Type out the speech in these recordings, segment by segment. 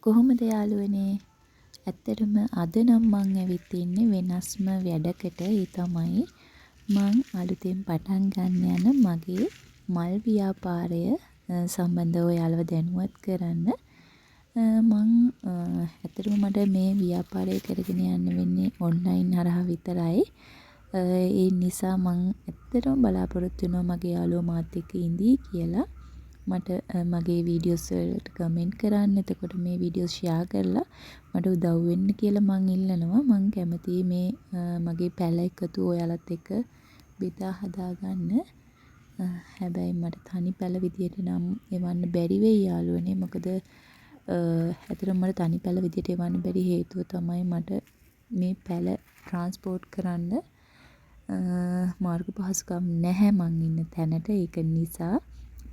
කොහොමද යාළුවනේ? ඇත්තටම අද නම් මං ඇවිත් ඉන්නේ වෙනස්ම වැඩකට. ඒ තමයි මං අලුතෙන් පටන් ගන්න යන මගේ මල් ව්‍යාපාරය සම්බන්ධව ඔයාලව දැනුවත් කරන්න. මං ඇත්තටම මට මේ ව්‍යාපාරය කරගෙන යන්න වෙන්නේ ඔන්ලයින් හරහා විතරයි. ඒ නිසා මං ඇත්තටම බලාපොරොත්තු වෙනවා මගේ යාළුවෝ මාත් එක්ක ඉඳී කියලා. මට මගේ වීඩියෝස් වලට කමෙන්ට් කරන්න. එතකොට මේ වීඩියෝස් ෂෙයා කරලා මට උදව් වෙන්න කියලා මං ඉල්ලනවා. මං කැමතියි මේ මගේ පැල එකතු ඔයාලත් එක්ක බෙදා හදා ගන්න. හැබැයි මට තනි පැල විදියට නම් එවන්න බැරි වෙයි යාළුවනේ. මොකද ඇත්තටම මට තනි පැල විදියට එවන්න බැරි හේතුව තමයි මට මේ පැල ට්‍රාන්ස්පෝට් කරන්න මාර්ග පහසුකම් නැහැ මං ඉන්න තැනට. ඒක නිසා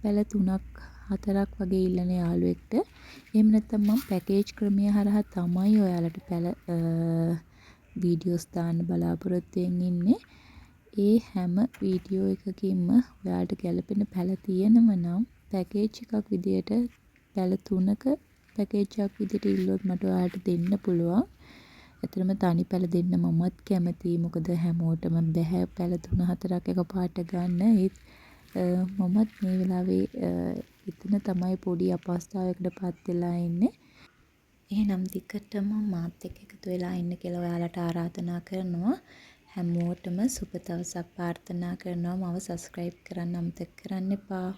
පැල තුනක් හතරක් වගේ ඉල්ලන යාළුවෙක්ට, එහෙම නැත්නම් මං පැකේජ් ක්‍රමය හරහා තමයි ඔයාලට පැල වීඩියෝස් දාන්න බලාපොරොත්තු වෙන් ඉන්නේ. ඒ හැම වීඩියෝ එකකින්ම ඔයාලට ගැලපෙන පැල තියෙනව නම් පැකේජ් එකක් විදියට, පැල තුනක පැකේජ් එකක් විදියට ඉල්ලුවොත් මට ඔයාලට දෙන්න පුළුවන්. ඇත්තටම තනි පැල දෙන්න මමත් කැමතියි. මොකද හැමෝටම බැහැ පැල තුන හතරක් එකපාරට ගන්න. ඒත් මමත් මේ වෙලාවේ එතන තමයි පොඩි අපහසුතාවයකට පත් වෙලා ඉන්නේ. එහෙනම් දිගටම මාත් එක්ක එකතු වෙලා ඉන්න කියලා ඔයාලට ආරාධනා කරනවා. හැමෝටම සුබ දවසක් ප්‍රාර්ථනා කරනවා. මාව සබ්ස්ක්‍රයිබ් කරන්න අමතක කරන්න එපා.